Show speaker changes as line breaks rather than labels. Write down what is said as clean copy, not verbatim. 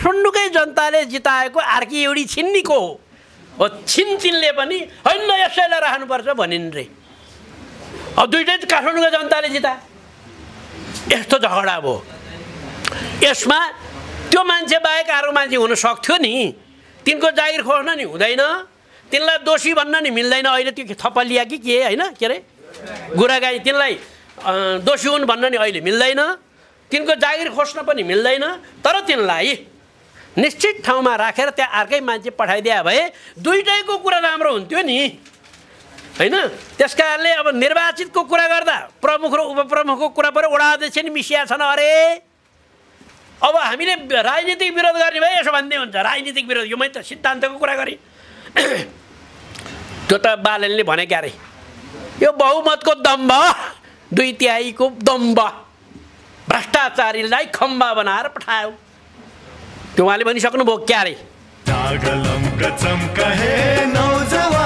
काठमाडौँकै जनताले जिताएको आर्की एउटी छिन्नीको हो छिनले पनि होइन यसैलाई राख्नुपर्छ भनिन् रे। अब दुईटै काठमाडौँको जनताले जिता यस्तो झगडा भयो। यसमा त्यो मान्छे बाहेक अर्को मान्छे हुन सक्थ्यो नि, तिनको जागिर खोज्न नि हुँदैन, तिनलाई दोषी भन्न नि मिल्दैन। अहिले त्यो थपलिया कि के होइन के अरे गुरागाई तिनलाई दोषी हुन् भन्न नि अहिले मिल्दैन, तिनको जागिर खोज्न पनि मिल्दैन। तर तिनलाई निश्चित ठाउँमा राखेर त्यहाँ अर्कै मान्छे पठाइदिए भए दुईटैको कुरा राम्रो हुन्थ्यो नि होइन। त्यस कारणले अब निर्वाचितको कुरा गर्दा प्रमुख र उपप्रमुखको कुरा पनि वडा अध्यक्ष नि मिसिया छन् अरे। अब हामीले राजनीतिक विरोध गर्ने भए यसो भन्दै हुन्छ राजनीतिक विरोध, यो मैले त सिद्धान्तको कुरा गरेँ। त्यो त बालनले भने क्या अरे यो बहुमतको दम्भ, 2/3 दम्भ, भ्रष्टाचारीलाई खम्बा बनाएर पठायो, त्यो उहाँले भनिसक्नुभयो क्या अरे।